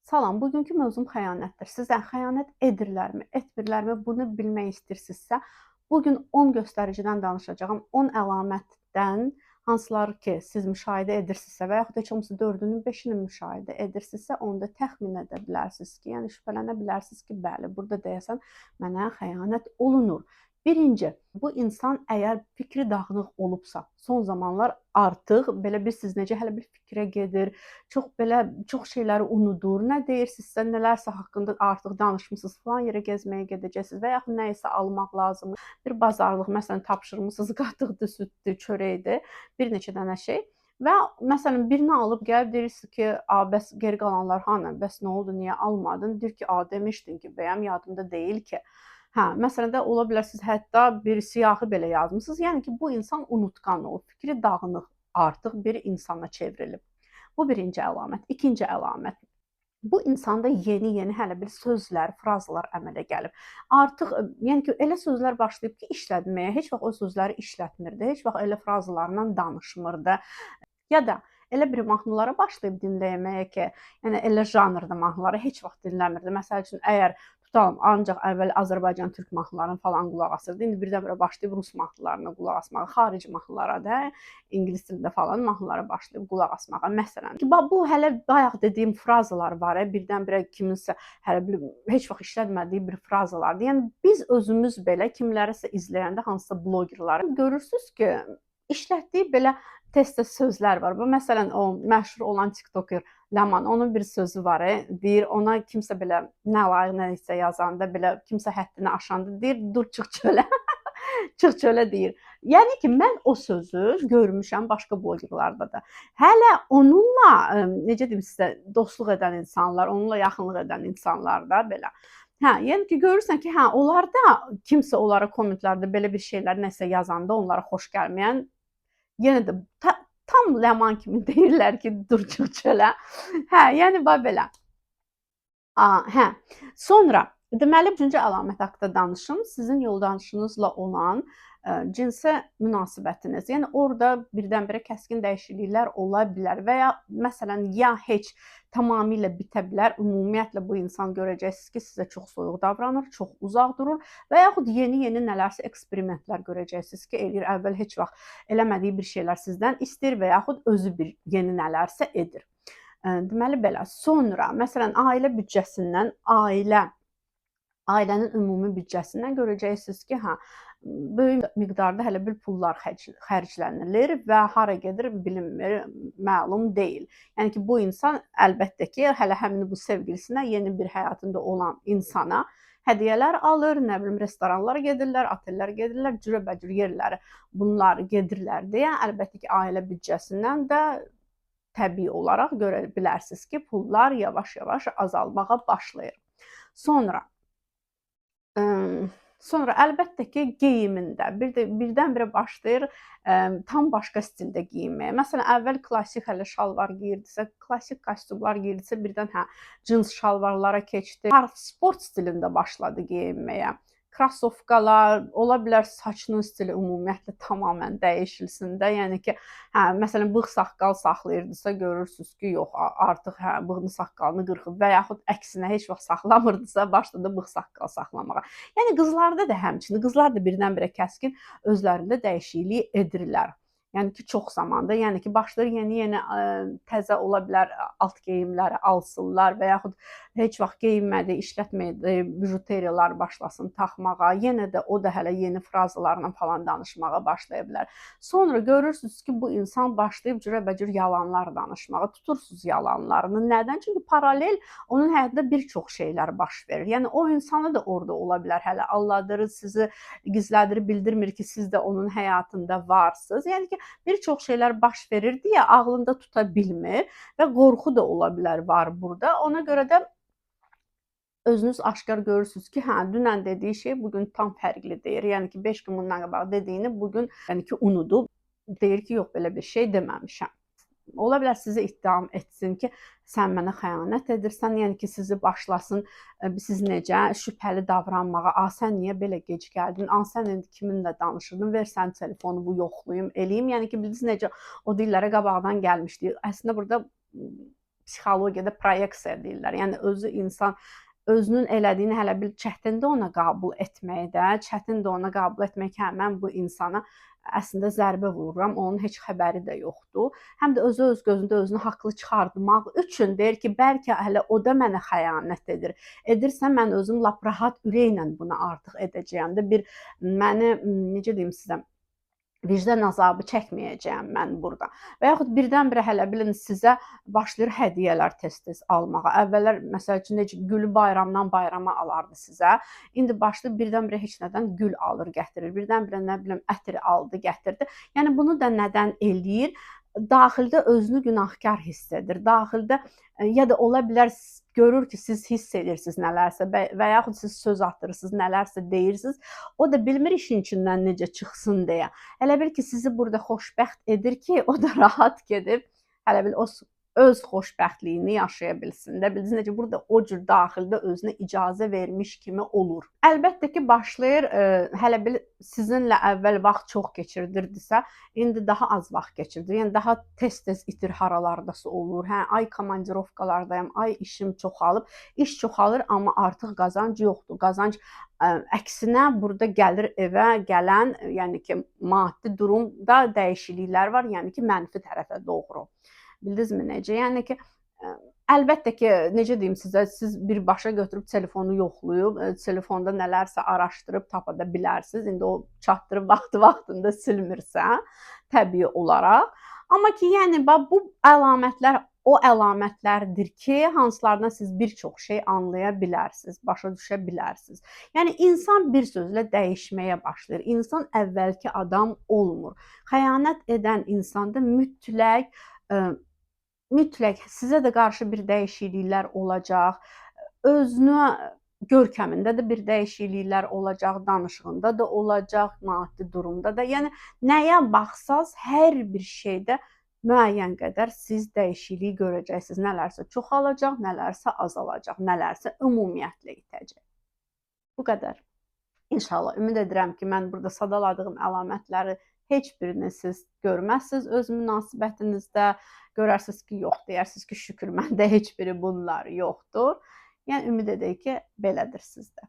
Salam, bugünkü mövzum xəyanətdir. Sizə xəyanət edirlərmi, etmirlərmi, bunu bilmək istəyirsinizsə, bu gün 10 göstəricidən danışacağam. 10 əlamətdən, hansıları ki, siz müşahidə edirsinizsə və yaxud heç olmasa 4-ünün, 5-ini müşahidə edirsinizsə, onda təxmin edə bilərsiniz ki, yəni şübhələnə bilərsiniz ki, bəli, burada deyəsən mənə xəyanət olunur. Birinci, bu insan əgər fikri dağınıq olubsa, son zamanlar artıq belə bir siz necə hələ bir fikrə gedir, çox belə çox şeyləri unudur, nə deyirsinizsə, nələrsə haqqında artıq danışmısınız, falan yerə gezməyə gedəcəksiniz və yaxud nə isə almaq lazımdır. Bir bazarlıq məsələn tapşırmısınız, qatıqdır, süddür, çörəkdir, bir neçə dənə şey. Və məsələn birini alıb gəlib deyirsiniz ki, "A, bəs geri qalanlar hanı? Bəs nə oldu, niyə almadın?" Deyir ki, "A, demişdin ki, bəyəm yadımda deyil ki." Hə, məsələn də ola bilər siz hətta bir siyahı belə yazmısınız. Yəni ki, bu insan unutqan olub, fikri dağınıq artıq bir insana çevrilib. Bu birinci əlamət. İkinci əlamət. Bu insanda yeni-yeni hələ bir sözlər, frazalar əmələ gəlib. Artıq yəni ki, elə sözlər başlayıb ki, işlətməyə, heç vaxt o sözləri işlətmirdi, heç vaxt elə frazalarla danışmırdı. Ya da elə bir mahnılara başlayıb dinləməyə ki, yəni elə janrda mahnıları heç vaxt dinləmirdi. Məsəl üçün, əgər tutalım, ancaq əvvəl Azərbaycan türk mahnılarına falan qulaq asırdı. İndi birdən-birə başlayıb rus mahnılarına qulaq asmağa, xarici mahnılara da, ingilis dilində falan mahnılara başlayıb qulaq asmağa məsələn. Ki, bu hələ bayaq dediyim frazalar var, birdən-birə kiminsə hələ bir heç vaxt işlətmədiyi bir frazalardır. Yəni biz özümüz belə kimlərisə izləyəndə hansısa blogerları görürsüz ki, işlətdiyi belə tez-tez sözlər var. Bu məsələn o məşhur olan TikToker Ləman, onun bir sözü var, deyir ona kimsə belə nə layiq nə isə yazanda, belə kimsə həddini aşanda deyir, dur çıx çölə. Çıx çölə deyir. Yəni ki, mən o sözü görmüşəm başqa blogerlarda da. Hələ onunla, necə deyim sizə, dostluq edən insanlar, onunla yaxınlıq edən insanlar da belə. Hə, yəni ki, görürsən ki, hə, onlar da kimsə onlara kommentlərdə belə bir şeylər nəsə yazanda onlara xoş gəlməyən yenə də tam Ləman kimi deyirlər ki, dur çıx çölə. Hə, yəni bax belə. Hə. Sonra deməli üçüncü əlamət haqqında danışım. Sizin yoldaşınızla olan cinsi münasibətiniz. Yəni orada birdən-birə kəskin dəyişikliklər ola bilər və ya məsələn ya heç tamamilə bitə bilər. Ümumiyyətlə bu insan görəcəksiniz ki, sizə çox soyuq davranır, çox uzaq durur və yaxud yeni-yeni nələrsə eksperimentlər görəcəksiniz ki, eləyir. Əvvəl heç vaxt eləmədiyi bir şeylər sizdən istəyir və yaxud özü bir yeni nələrsə edir. Deməli belə. Sonra məsələn ailə büdcəsindən, ailənin ümumi büdcəsindən görəcəksiniz ki, hə, böyük miqdarda hələ bir pullar xərclənilir və hara gedir bilinmir, məlum deyil. Yəni ki, bu insan əlbəttə ki, hələ həmin bu sevgilisinə, yeni bir həyatında olan insana hədiyyələr alır, nə bilim restoranlara gedirlər, otellərə gedirlər, cürəbəcür yerlərə bunlar gedirlər deyə, əlbəttə ki, ailə büdcəsindən də təbii olaraq görə bilərsiniz ki, pullar yavaş-yavaş azalmağa başlayır. Sonra əlbəttə ki, geyimində bir də birdən-birə başlayır tam başqa stildə geyinməyə. Məsələn, əvvəl klassik hələ şalvar geyirdisə, klassik kostyumlar geyirdisə, birdən hə, cins şalvarlara keçdi. Sport stilində başladı geyinməyə. Krasovkalar, ola bilər saçının stili ümumiyyətlə tamamilə dəyişilsin də. Yəni ki, hə, məsələn, bığ saqqal saxlayırdısa, görürsüz ki, yox, artıq hə, bığını saqqalını qırxıb və yaxud əksinə heç vaxt saxlamırdısa, başladı bığ saqqal saxlamağa. Yəni qızlarda da həmçinin, qızlar da birdən-birə kəskin özlərində dəyişiklik edirlər. Yəni ki, çox zamanda, yəni ki, başlayır yeni-yeni təzə ola bilər alt geyimləri alsınlar və yaxud heç vaxt geyinmədiyi, işlətmədiyi bijuteriyalar başlasın taxmağa. Yenə də o da hələ yeni frazalarla falan danışmağa başlaya bilər. Sonra görürsünüz ki, bu insan başlayıb cürəbəcür yalanlar danışmağa. Tutursunuz yalanlarını. Nədən? Çünki paralel onun həyatında bir çox şeylər baş verir. Yəni o insanı da orada ola bilər. Hələ aldadır, sizi gizlədir, bildirmir ki, siz də onun həyatında varsınız. Yəni ki, bir çox şeylər baş verir deyə ağlında tuta bilmir və qorxu da ola bilər var burada. Ona görə də özünüz aşkar görürsünüz ki, hə, dünən dediyi şey bugün tam fərqli deyir. Yəni ki, 5 gün bundan qabaq dediyini bugün yəni ki, unudub, deyir ki, yox, belə bir şey deməmişəm. Ola bilər sizi ittiham etsin ki, sən mənə xəyanət edirsən, yəni ki, sizi başlasın, siz necə şübhəli davranmağa, a, sən niyə belə gec gəldin, a, sən indi kiminlə danışırdın, ver sən telefonu, bu yoxlayım, eləyim. Yəni ki, bildiniz necə o dillərə qabaqdan gəlmişdi. Əslində burada psixologiyada proyeksiya deyirlər. Yəni özü insan özünün elədiyini hələ bir çətindir ona qəbul etməkdə, çətindir ona qəbul etmək ki, hə, mən bu insana əslində zərbə vururam, onun heç xəbəri də yoxdur. Həm də özü öz gözündə özünü haqlı çıxartmaq üçün deyir ki, bəlkə hələ o da mənə xəyanət edir. Edirsə mən özüm lap rahat ürəklə bunu artıq edəcəyəm də, bir məni necə deyim sizə, vicdan əzabı çəkməyəcəyəm mən burada. Və yaxud birdən-birə hələ bilin sizə başlayır hədiyyələr tez-tez almağa. Əvvəllər məsəl üçün necə gülü bayramdan bayrama alardı sizə. İndi başlayır birdən-birə heç nədən gül alır, gətirir. Birdən-birə nə bilim ətir aldı, gətirdi. Yəni bunu da nədən eləyir? Daxildə özünü günahkar hiss edir. Daxildə ya da ola bilər görür ki, siz hiss edirsiniz nələrsə və yaxud siz söz atırsınız, nələrsə deyirsiniz. O da bilmir işin içindən necə çıxsın deyə. Elə bil ki, sizi burada xoşbəxt edir ki, o da rahat gedib hələ bil o öz xoşbəxtliyini yaşaya bilsin də. Bildiniz necə, burada o cür daxildə özünə icazə vermiş kimi olur. Əlbəttə ki, başlayır hələ bil sizinlə əvvəl vaxt çox keçirdirdisə, indi daha az vaxt keçirdir. Yəni daha tez-tez itir haralardası olur. Hə, ay komandirovkalardayam, ay işim çoxalıb. İş çoxalır, amma artıq qazanc yoxdur. Qazanc əksinə burada gəlir evə gələn, yəni ki, maddi durumda dəyişikliklər var, yəni ki, mənfi tərəfə doğru. Bildinizmi necə? Yəni ki, əlbəttə ki, necə deyim sizə, siz birbaşa götürüb telefonu yoxlayıb, telefonda nələrsə araşdırıb tapa da bilərsiniz. İndi o çatdırıb vaxtı-vaxtında silmirsə, təbii olaraq. Amma ki, yəni bax bu əlamətlər o əlamətlərdir ki, hansılardan siz bir çox şey anlaya bilərsiniz, başa düşə bilərsiniz. Yəni insan bir sözlə dəyişməyə başlayır. İnsan əvvəlki adam olmur. Xəyanət edən insanda mütləq mütləq sizə də qarşı bir dəyişikliklər olacaq. Özünü görkəmində də bir dəyişikliklər olacaq, danışığında da olacaq, maddi durumda da. Yəni nəyə baxsaz, hər bir şeydə müəyyən qədər siz dəyişiklik görəcəksiniz. Nələrsə çoxalacaq, nələrsə azalacaq, nələrsə ümumiyyətlə itəcək. Bu qədər. İnşallah ümid edirəm ki, mən burada sadaladığım əlamətləri heç birini siz görməzsiniz öz münasibətinizdə. Görərsiniz ki, yox, deyərsiniz ki, şükür məndə heç biri bunlar yoxdur. Yəni ümid edək ki, belədir sizdə.